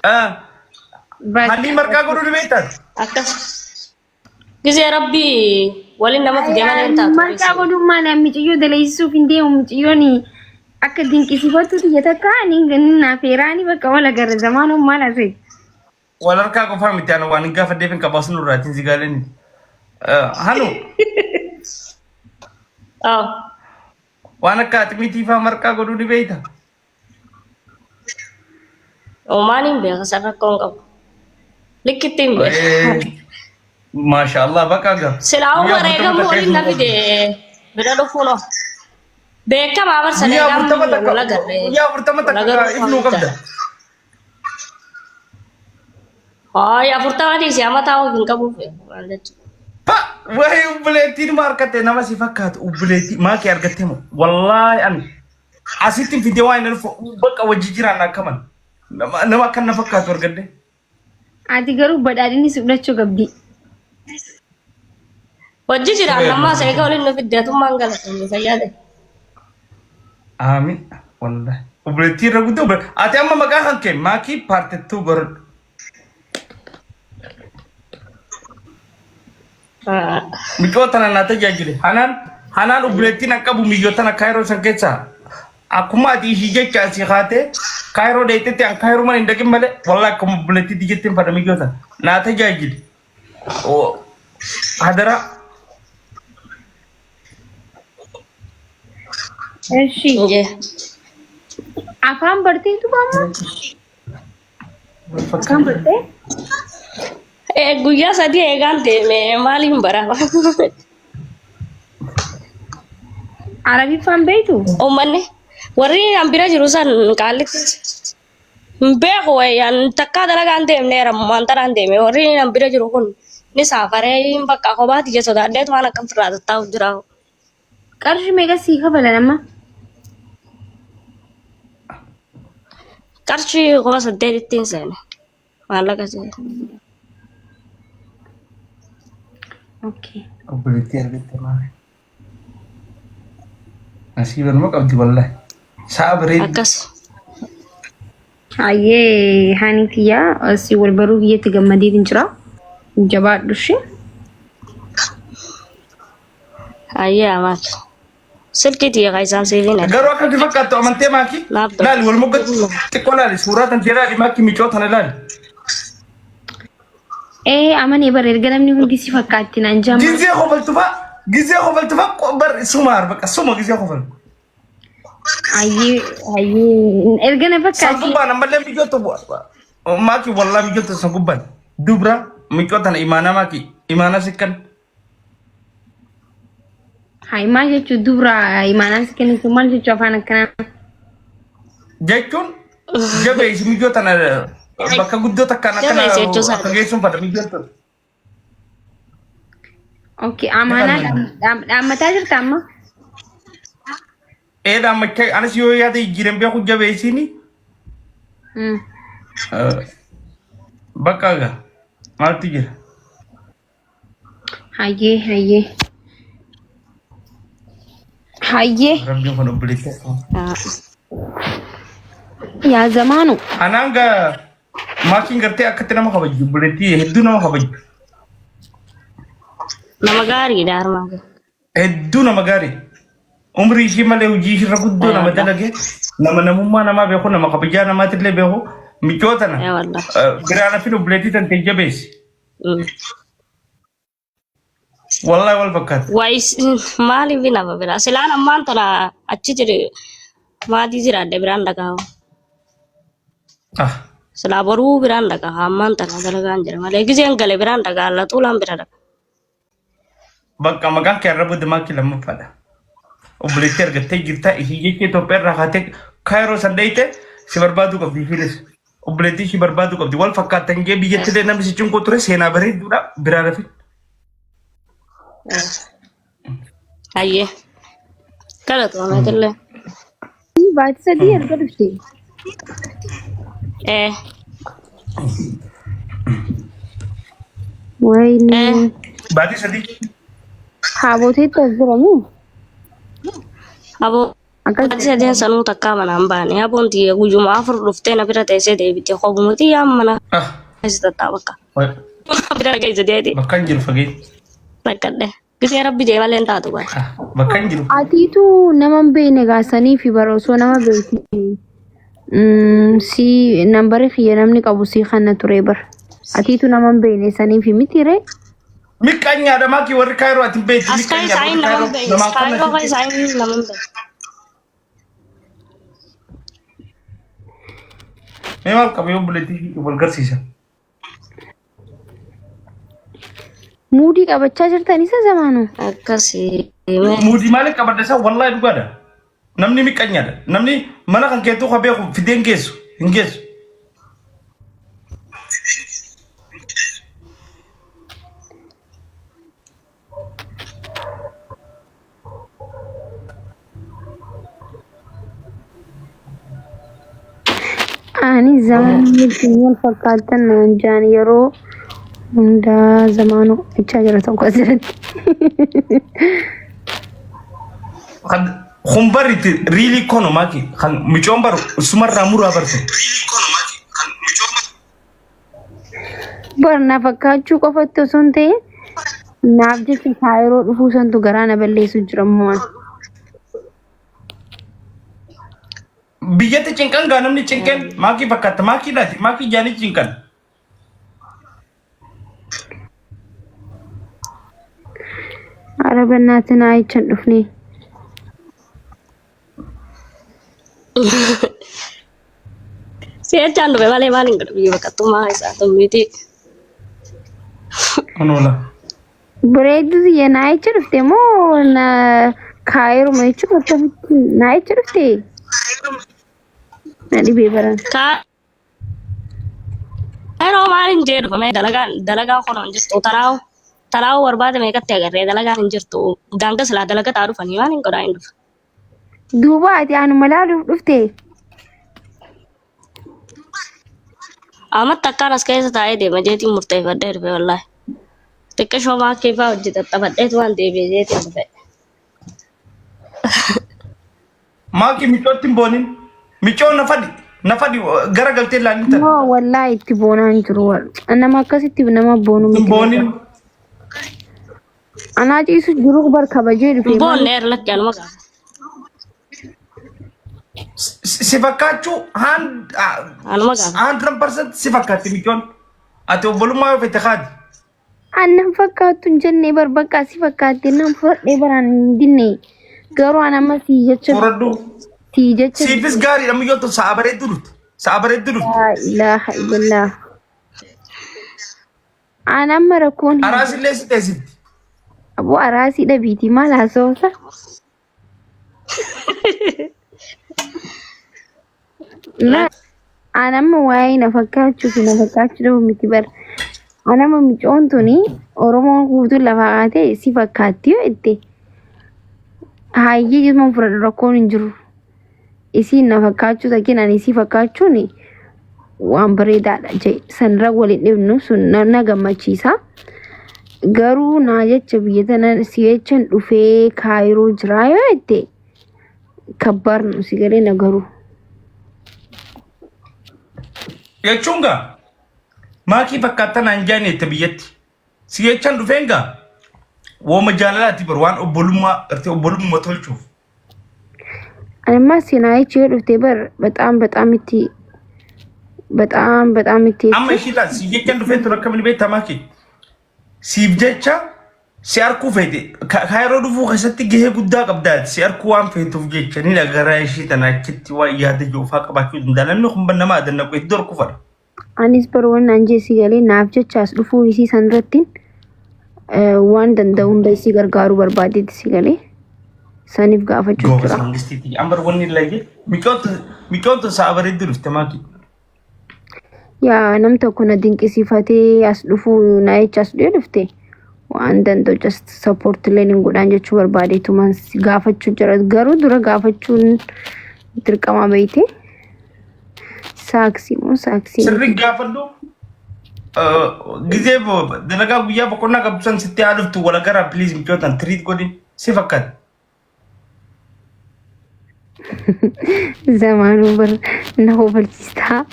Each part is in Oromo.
Hannii marqaa godhuu ni beektaa? Akkas. Gizee rabbii waliin nama fidee malee hin taatu. Marqaa godhuun maali? Mucayyoo daleessisuuf hin deemu. Mucayyoon akka dinqisiifattu tiyya takka ni naaf heeraani bakka wal agarra zamaanuun maal asee? Wal harkaa qofaa miti ani waan hin gaafadheef hin qabu asin irraatiin si gaaleen. Hanu Oh. waan akka ati faa marqaa godhuu ni beekta? Uumaan hin beeka san rakkoo hin qabu. Likkitti hin beeka. Maasha Allah bakka gaa. Silaa Guyyaa wareegamu 40 takka waliin na eeguu qabda. fide bira dhufuun of. Beekamaa barsa Guyyaa 40 wal takka agarre. guyyaa 40 Wal takka agaruu ifnuu qabda. Hayi 40 dhiisee amma taa'uu hin qabuuf maal jechuudha. Pa! Wayi obboleettiin ma argatte nama si fakkaatu obboleettii maa kee argatte moo wallaahi ani asitti fidee waan hin dhufu bakka wajji jiraan akkaman nama nama akkan na fakkaatu argadde. Ati garuu badhaadhinni si fudhachuu qabdi. Hojii jiraan ammaa eega waliin nu fidde atummaan galatoomne fayyaa ta'e. Aamin wallaahi obboleettii irra guddoo ati amma maqaa kan kee maakii paartittuu godhadhu. Micoo tana naa tajaajile. Hanaan hanaan obboleettiin an qabu miyyoo tana kaayiroo san keessaa akkuma ati ishii jecha asii kaatee kaayiroo dheeytetti an kaayiroo mana hin dhaqin malee wallaahi akkuma obboleettiitti jetteen fadha miyyoo tana naa tajaajile. Oo, Hadaraa. Eshi. Injee. Afaan barteetu amma? Afaan bartee? Guyyaa 3 eegaan deeme maaliin bara? Arabiffaan beektu? Uummanni warri an bira jiru san qaallitti hin beeku wayyaan takkaa dalagaan deemneera ammaan tanaan deeme warri an bira jiru kun ni saafaree hin bakka kophaati je sodaadheetu waan akkam firraa tattaa'u jira. Qarshii meeqa sii kafalan amma? Qarshii 8,000tti hin seene maallaqa seene. Okay. Obboleettii argatte maali? Nasiiba nama qabdi wallahi. Sa'a bareedu. Akkas. Hayyee hani tiyyaa si wal baruu kiyyatti gammadeetiin jira. Jabaadhu ishee. Hayyee amaatu. Silkii tiyya kan isaan siif hin erga. Garuu akka itti fakkaattu amantee maaki? Naaf ta'u. Laali wal mogga xiqqoo laali suuraa tan jedhaa maaki micoo tana laali. Ee amanee bara erga namni hundi si fakkaatti naan jama. Gizee kofaltu fa'a gizee kofaltu fa'a bar suma bakka suma gizee kofaltu. Hayyee hayyee erga na San fakkaatti. gubbaan ammallee mijoota maaki wallaa mijoota san gubbaan dubra micoo tana imaanaa maaki imaanaa sikkan. Hayi maal jechuun dubra imaanaan si kennitu maal jechuu afaan akkanaa. Jechuun jabeessi miyyoo tana bakka guddoo takkaan akkana Jabeessi jechuu isaa. akka geessuun fadha miyyoon tun. Okay amaanaa dhaammataa jirta amma. Ee dhaammachaa anis yoo yaada jijjiiran beeku jabeessiini. Bakka egaa maaltu jira? Hayyee hayyee. Hayyee Rabbiin kun obboleessa. yaa zamaanu. Anaan gaa maakiin gartee akkatti nama kabaju obboleettii hedduu nama kabaju. Nama gaariidha harmaa kun. Hedduu nama gaarii. Umrii ishii malee hojii ishii irra guddoo nama dalage nama namummaa namaa beeku nama kabajaa namaatillee beeku miccoo tana Yaa wallah. biraan hafin obboleettii tan ta'e jabeessi. Wallahi wal fakkaata. Waayis maaliif nama bira silaan ammaan tana achi jiru maatii jiraadhe biraan dhaqaa. Ah, Silaa boruu biraan dhaqaa ammaan tana dalagaan jira malee gizeen gale biraan dhaqaa laxuulaan bira dhaqa. Bakka maqaan kee arraba dimaakii lammaffaadha. Obboleettii argattee jirta ishii jecha Itoophiyaa irraa kaatee Kaayiroo san dheeyte si barbaaduu qabdi ishiinis. Obboleettii ishii barbaaduu qabdi. Wal fakkaattan jee biyyatti illee namni si cinquu ture seenaa bareedduudha biraa rafi. Hayyee. Galatoomeetillee. Baatii 3 erga dhufte. Ee. Wayne. Ee. Baatii 3. Haaboteetti as jira moo? Aboo. Akkas Baatii sadeen sanuu takkaa manaan baane. Aboon tiyya guyyuma 4 dhuftee na bira teessee deebite. Kobuma tiyyaan mana Ah, keessa tattaa bakka. wa- Bira keessa deeti. bakka hin jiru fageenya. Rakkadhe. Gisee rabbi jee malee hin taatu bara. Ah, bakka hin jiru. Atiitu nama hin beekne gaasanii fi bara osoo nama beekte si nambari kiyya namni qabu si kana ture bara. Atiitu nama hin beekne sanii fi miti ree. Miqqanyaadha maakii warri kaayiroo ati hin beektu. As keessa Miqqanyaadha ayin warri nama hin kaayiroo beekne. namaan Kaayiroo kana keessa ayin nama hin beekne. Mee maal qaba yoo buletii wal garsiisa. Muudii qabachaa jirtan isa zamaanu. Akkasii. Muudii maaliif qabadda isaa wallaahi dhugaadha. Namni miqqanyaadha. Namni mana kan keetuu kan beeku fidee hin geessu. Hin geessu. Ani zamanni wajjin wal fakkaatan naan jaan yeroo hundaa zamaanuu jechaa jira tokko asirratti. Kan kun barri itti riilii kono maaki kan micoon baru sumarraa muraa barte. Bar na fakkaachuu qofatti osoo hin ta'in naaf jecha kaayiroo dhufuu santu garaa na balleessu jira ammoo. Biyyatti cinqan gaa namni cinqeen maakii fakkaata maakii laati maakii jaanii cinqan. Ara bannaatiin naa jechan dhufnee. Si jechaan dhufe malee maal hin godhu biyya baqattummaa isaa tummiti. Kunoola. Bareedduu tiyya naa jecha dhufte moo na kaayiruma jechuun akkamitti naa jecha dhufte? Na dhibee baran. Kaayiroo maal hin jee dhufe mee dalagaan dalagaan kun hin jirtu tanaawu tanaawu barbaade meeqatti agarree dalagaan hin jirtu daanga silaa dalagataa dhufanii maal hin godhaa hin dhufe. Duuba ati anuma laaluuf dhufte. Amatti akkaan as keessa taa'ee deema jeetiin murteeffadhee dhufe wallaahi. Xiqqishoo maakkii fa'aa hojii xaxxabadheetu waan deebi'e jeetiin dhufe. Maakii micootti hin boonin. Micoo na fadhi na fadhi gara galtee ilaalin tan. Moo wallaahi itti boonaa hin jiru. Nama akkasitti nama boonu Hin miti. boonin. Anaa ciisu jiru bar kabajee dhufe. Hin boonne eerla lakki anuma gaafa. Si fakkaachuu Anuma gaafa. 100% si fakkaatti micoon. Ati obbolummaa yoo fete kaati. Annan fakkaattu hin jenne bar bakka si fakkaatte nan fudhadhee baraan hin dinne. Garuu an amma sii jecha Fudhadhu. sii jecha Siifis gaariidha miyyoo tun sa'a bareedduu dhufte. Sa'a bareedduu dhufte. laa ilaaha illallah. An amma rakkoon hin Araasillee si teessifti. Aboo araasii dhabiitii maal haasawsa? Na an amma waa'ee na fakkaachuu fi na fakkaachuu dhabu miti bara. An amma micoon tuni Oromoon guutuun lafaa kaatee si fakkaatti yoo jette haayyee jechuun fudhadhu rakkoon hin jiru. Isiin na fakkaachuu takkiin ani isii fakkaachuun waan bareedaadha jee sanirra waliin dhibnu sun na gammachiisa. Garuu naa jecha biyya tana si jechan dhufee kaayiroo jiraa yoo jette kabbaar nu si galee na garuu. Jechuun gaa maakii fakkaattan naan jaani jette biyyatti. Si jechan dhufeen gaa wooma jaalalaati bar waan obbolummaa gartee obbolummaa tolchuuf. Anammaa seenaa jecha yoo dhufte bar በጣም በጣም itti በጣም በጣም itti Amma ishii laal siif jechan dhufeen tun akkamiin beektaa maakii? Siif jecha si arkuu feete kaayiroo dhufuu keessatti gahee guddaa qabdaa si arkuu waan feetuuf jecha ni dhagaraa ishii tana achitti waan yaada joofaa qabaachuu danda'a. Namni kun nama adanna hedduu arkuu fadha. Anis bar waan an jee si galee naaf jecha as dhufuun isii san irratti waan danda'u hunda isii gargaaruu barbaadeeti si galee saniif gaafachuu Goobas jira. mangistiitti ambar wanni illee micoon tun sa'a bareedduu dhufte maakii. Yaa nam tokko na dinqisiifatee as dhufuu na jecha as dhufee dhufte waan danda'u just support illee hin godhaan jechuu barbaadeetuman si gaafachuu jira garuu dura gaafachuun dirqama beeyte. Saaksii moo saaksii Sirri gaafadhu gizee dalagaa guyyaa boqonnaa qabdu san sitti haa dhuftu wal agarraa please micootan tiriit godhi si fakkaata. Zamaanuu bar na hofalchiistaa.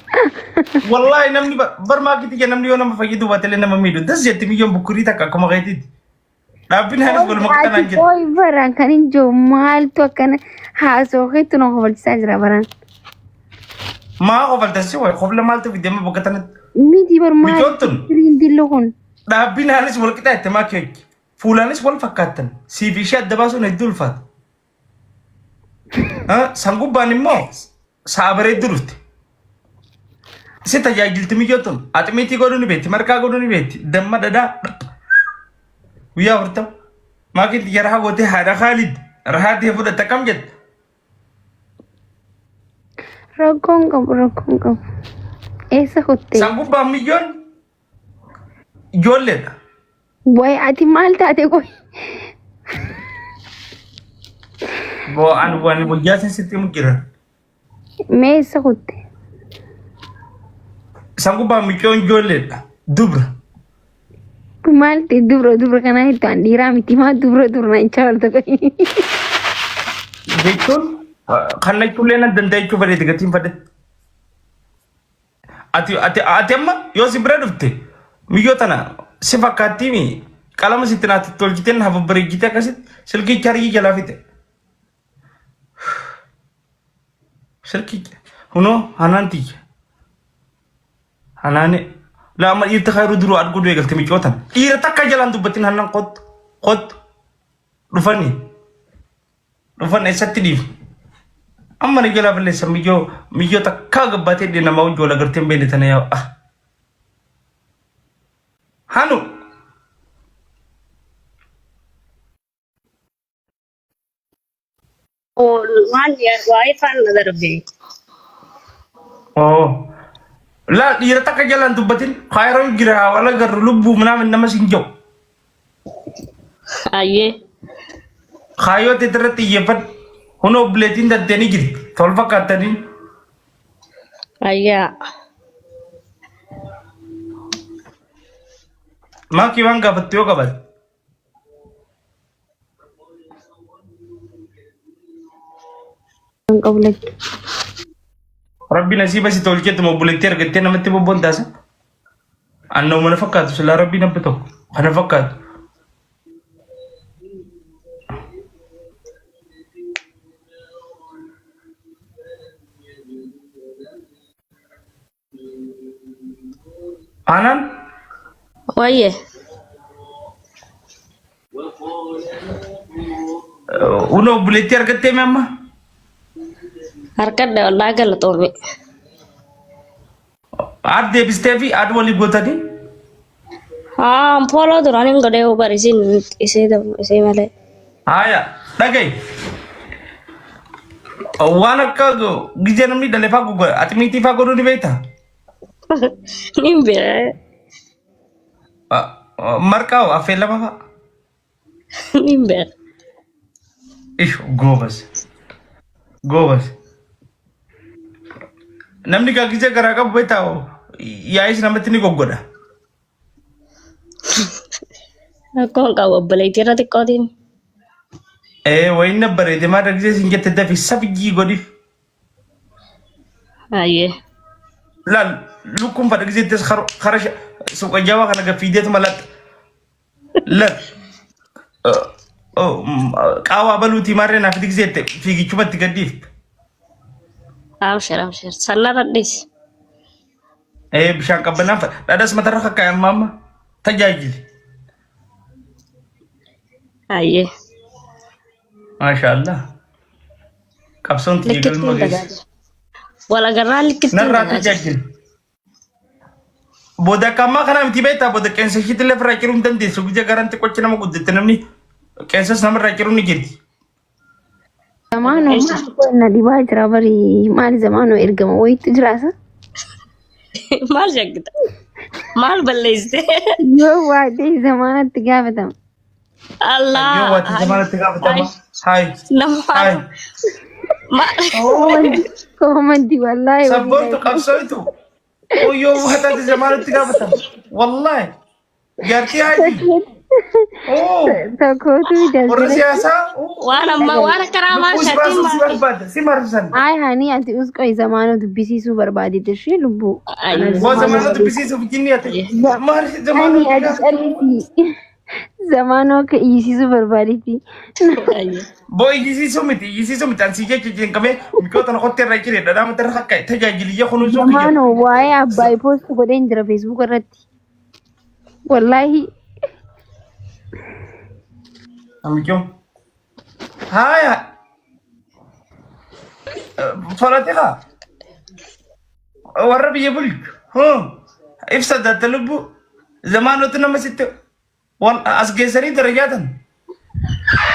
Wallaahi namni bar maakiti jee namni yoo nama fayyaduu baatellee nama miidhu. Das jetti miyyoon bukkurii takka akkuma keetiiti. Dhaabbiin hanis waluma qixxanaan Ati jira. qoy baraan kan hin jiru maaltu akkana haasoo keetu na hofalchiisaa jira baraan. Maa kofalta si wayi kofla maaltu fide amma bakka tanatti. Miti bar maal Micoon tun firiin dillu kun. dhaabbiin haanis wal qixaa itti maakii hojii. Fuulaanis wal fakkaattan. Siif ishee adda baasuun hedduu ulfaata. San gubbaan immoo sa'a bareedduu dhufte. Si tajaajilti miyyoo tun aximiitii godhuu ni beekti, marqaa godhuu ni beekti, damma dhadhaa guyyaa 40. Maakiin xiyya rahaa gootee haadha Khaalid rahaa ta'e fudhatte akkam jette? Rakkoon qabu rakkoon qabu. Eessa kuttee? San gubbaan miyyoon ijoolleedha. Wayi ati maal taate qoy? Boo ani waan wayyaa sin sitti himu jira. Mee eessa kutte? San gubbaan miccoon ijoolleedha. Dubra. Maal ta'e dubra dubra kanaa jettu an dhiiraa miti maa dubra dubra naan chaalta qoy. Jechuun kan jechuullee nan danda'a jechuu fedheeti gatiin fedhe. Ati ati ati amma yoo si bira dhufte miyyoo tana si fakkaattii mi qalama sitti naa tolchitee na babbareechitee akkasitti silkii chaarjii jalaa fixe. Silkii hunoo hanaan tiyya. Hanaani laa amma dhiirti kayruu duruu arguu eegalte miccoo tana. Dhiira takka jalaan dubbatin hannan kottu kottu dhufanii. Dhufan eessatti dhiifne? Amma ni jalaa balleessa miyyoo miyyoo takkaa gabbaatee dhee namaa wajji wal agartee hin beekne tana yaa ah. Hanu Waan waa'ee faana darbe. Oo. Laa dhiira takka jalaan dubbatin kaayiroon jira wal agarru lubbuu minaamin nama sin jiru. Ayyee. Kaayyoo teetti irratti xiyyeeffadhu. Kun obboleettiin tantee ni jirti. Tol fakkaattanii. Ayyaa. Maakii waan gaafattu yoo qabaate. Hin qabu lakki. Rabbi nasiiba si tolcheettuma obboleettii argattee namatti bobboon taasa. Annoo mana fakkaatu silaa rabbiin abba tokko kana fakkaatu. Aanaan Wayye. Una obboleettii argattee mee amma? Harkadha wallaa galatoomi. Aad deebistee fi aad walii gootanii? Haa fooloo duraan hin godhee bar isin isee isee malee. Haaya dhaga'i. Waan akka gizee namni dhale faa gogo aximiitii faa godhuu ni beektaa? Ni beeka. Marqaa hoo affeellama faa? Ni beeka. Ish goobas. Goobas. Namni gaa gizee garaa qabu beektaa yaa'is namatti ni goggodha. Rakkoon qabu obboleettii irra xiqqootiin. Ee wayin na bareede maa gisee sin jette dafi sabjii godhif. Ayyee. Laal lukkuun fadha giseettis kara suuqa jawaa kana gaffiideetuma laxxa. Laal qaawaa baluutii maarree naaf giseette fiigichumatti gaddiifte. Amshir amshir. Sanarra dhiisi. Ee bishaan qabbanaan fadha. Dhadhas matarra kakkaa'e amma amma tajaajili. Ayyee. Maasha Allah. Qabsoon tiyya Likkittiin galma geesse. tajaajila. Wal agarraa likkittiin Narraa tajaajila. tajaajila. Booda akka ammaa kana miti beektaa booda qeensa ishiitti illee ofirraa ciruu hin dandeessu. Guyyaa garaan xiqqoochi nama guddatte namni qeensas namarraa ciruu ni jirti. Zamaanoo maal qoy na dhibaa jira bari maali zamaanoo ergama wayiitu jiraasa. Maal shakkita? Maal balleessite? Yoo waadee zamaanatti gaafatama. Allah. Yoo waati zamaanatti gaafatama. Hayi. Nama Hayi. Koomantii wallaahi. Sabboontu qabsooytu. Yoo waataati zamaanatti gaafatama. Wallaahi. Jaartii hayi. Oo. Tokkootu Warra daldala. siyaasaa. Waan amma waan akka raamaa Lubbuu si shakkiin baasuuf si maaki. barbaada. Si marsan. Ay hani ati usqoy zamaanoo dubbisiisuu barbaade dirshee lubbuu. Ayyee. Waa zamaanoo dubbisiisuuf jinni ati. Maal zamaanoo Hani ati callisii. Zamaanoo akka iyyisiisuu barbaadetti. Ayyee. Boo iyyisiisuu miti iyyisiisuu miti ansii jecha jeeqamee miqoota na qottee irra jiree dhadhaa mata irra akka tajaajiliyya kunuunsuu kiyya. Zamaanoo waa'ee abbaay poost godheen jira feesbuuk irratti. Wallaahi. Amico. Haaya. Falatika. Warra biyya bulchu. Ibsa datta lubbu. Zamaanota nama sitti waan as geessanii darajaa tan.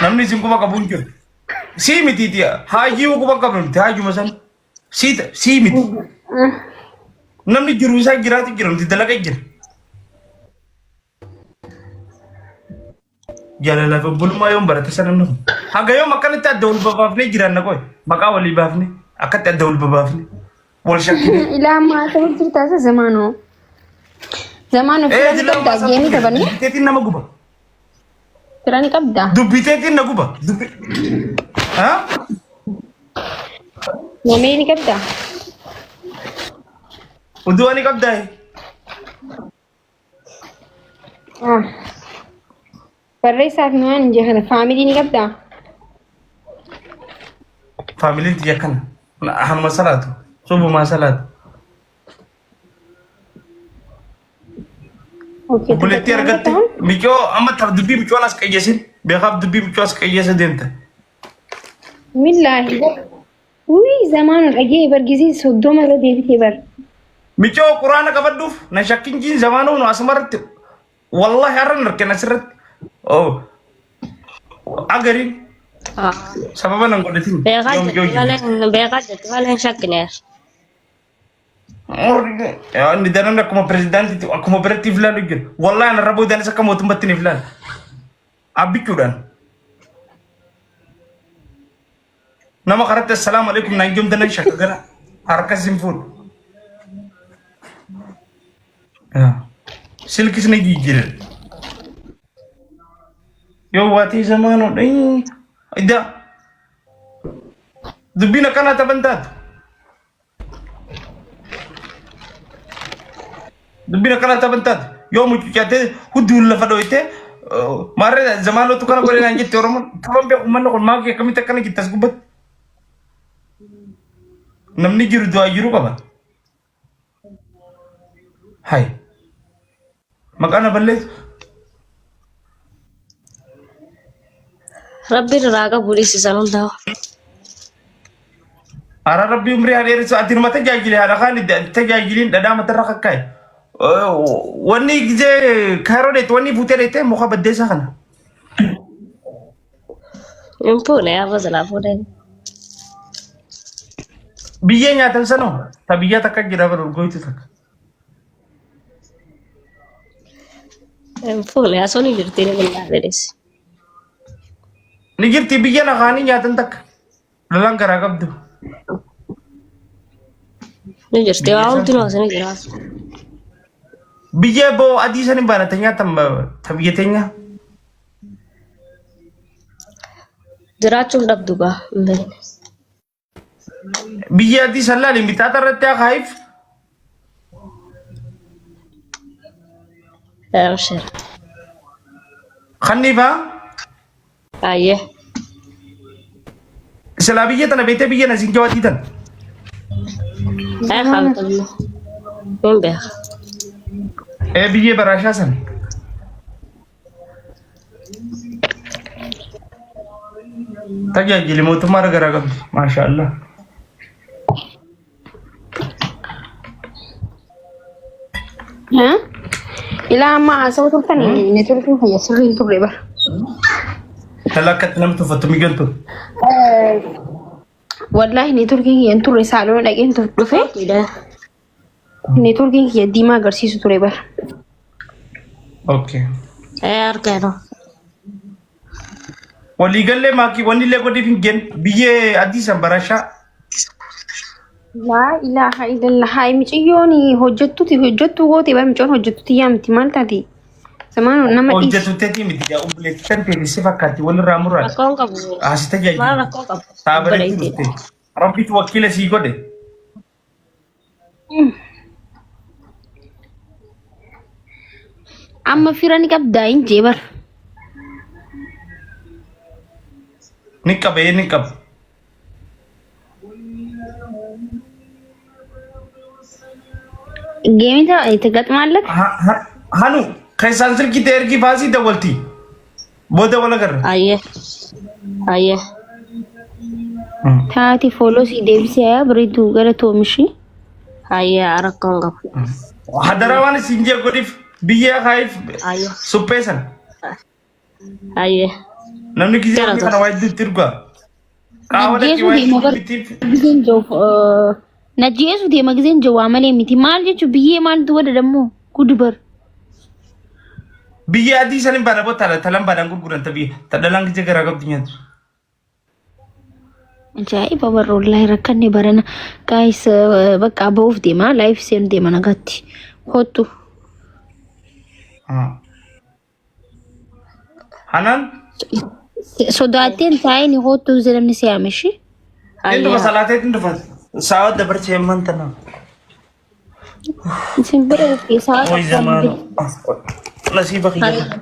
Namni isin quba qabu hin jiru. Sii mitiiti haajii quba qabnu miti haajuma san. Sii miti. Namni jiru isaa jiraatu jira nuti dalaga jira. Jaalalaaf obbolummaa yoom barate sana namni kun. Haga yoom akkanatti adda wal babaafnee jiraanna qoy. Maqaa walii baafne akkatti adda wal babaafne. Wal shakkine. Ilaa ammaa ta'u jirta isa zamaanoo. Zamaanoo Ee fira ni jila qabdaa geemii taphanne Dubbiteetiin nama guba. fira ni qabdaa. Dubbiteetiin na guba. Dubbi. Haa? Namee ni qabdaa. Oduu ani qabdaa. Ah. Barreessaaf mi'aan hin jeeqne faamilii ni qabdaa. Faamiliin tiyya kana. Hamma salaatu. Subumaa salaatu. Okay, Obboleettii argatte micoo amma taaf dubbii micoon as qayyesin beekaaf dubbii micoo as qayyesa deemta. Millaahi. Wii zamaanu dhagee bar gisee 30 irra deebitee bar. Micoo quraana qabadhuuf na shakkin jiin zamaanuu nu asumarratti wallahi har'a hin argin asirratti. Oh. Agariin sababa nan godhatin. Beekaa Yoo micoo jetti malee beekaa jetti malee hin shakkineer. jiru. Inni daran akkuma pirezidaantiitti akkuma biratti if ilaalu jiru. Wallahi ana irra boodaanis akka mootummaatti ni ilaalu. Abbichuudhaan. Nama karatti assalaamu alaikum naan jomta nan shakka gara harka sin fuudhu. Silkis ni jijjiiran. Yoo waatii zamaanoo idda dubbiin akkanaa taphan taatu. Dubbiin akkanaa taphan taatu. Yoo mucucaatee hudduun lafa dhoytee maarree zamaanootu kana godhe naan jette Oromoon taphan beeku manni kun maakii akkamitti akkana jette as gubbatti. Namni jiru du'aa jiru qaba. Hay. Maqaa na balleessu. Rabbiin irraa qabu dhiisisan hundaa. Ara rabbii umrii haa dheeressu. Ati numa tajaajile haadha kaan tajaajiliin dhadhaa matarra kakkaa'e. Wanni gizee kaayiroo dheette wanni fuutee dheette muka baddeessaa kana. Hin fuune abba silaa fuudheen. Biyyee nyaatan sanoo ta biyya takka jira bara urgooytu takka. Hin fuune asoo ni jirti ni billaa fedhis. Ni jirti biyya nakaanii nyaatan takka. Lolaan garaa qabdu. Ni jirti waa hundinuu as ni jira. Biyya boo adii san hin baanate nyaatan ta biyya teenya. Jiraachuun dhabdu gaa hin beekne. Biyya adii san laali mixaaxa irratti haa kaa'iif. Abshir. Kanniifaa Ayyee. silaa biyya tana beektee biyya na siin jawatii tan. Ay qabxamne. Hin beeka. Ee biyyee baraashaa san. Tajaajili mootummaa irra garaa qabdi. Maashaallah. Haa? Ilaa amma haasawaa turtan neetworkiin fayya sirrii hin turre bara. Dhala akkatti nama tuffattu migaltu. Wallaahi neetworkiin kiyya hin turre saaloona dhaqeen dhufe neetworkiin kiyya diimaa agarsiisu ture bara. Okay. Ee argeera. Waliigallee maakii wanni illee godhiif hin kennu. Biyyee adii san barashaa. Laa ilaaha illallah. Hayi miciyyoon hojjettuti hojjettuu goote bara miciyyoon hojjettuti yaamti maal taati? Samaanu nama dhiisi. Hojjetu teetii miti yaa obboleettii tan teeti si fakkaatti walirraa murraati. Rakkoon qabu. Asi Maal tajaajilu. rakkoo qabu? Taabareetti Obboleettiidha. dhufte. Rabbitu wakiila sii godhe. Amma fira ni qabdaa hin jee bar. Ni qaba ee ni qaba. Geemii ta'a itti gaxmaallee. Hanu keessaan silkii ta'e ergii baasii dawwalti. Booda wal agarra. Ayyee. Ayyee. Taati fooloo sii deebisee yaa bareedduu gara toomishii. Ayyee rakkoon qabu. Hadaraa waan isin jee godhiif biyya kaayiif Ayyee. suphee sana. Ayyee. Namni gizee Gara wanni kana waa hedduu itti ergaa. Qaawwa dhaqii Najjeesuu waa deema hedduu bar bitiif. gizeen jiru najjeesuu deema gizeen jiru waa malee miti maal jechuun biyyee maaltu godha dammoo gudu bar. Biyya adii sanin baana boo tala talan baanaan gurguran ta biyya ta dhalaan gizee garaa qabdi nyaatu. Ajaa'iba warra wallaahi rakkanne barana gaayis bakka ba'uuf deema laayif seenu deema nagaatti kottu. Hanaan Sodaatteen taa'ee ni kottu jedhamni si yaame ishee. inni dhufa salaateetiin dhufa. Saawwa dabarsee ammaan tana. Isin bira keessaa Way zamaana. Nasiiba kiyya.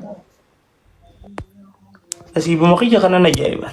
Nasiibuma kiyya kanan ajaa'iba.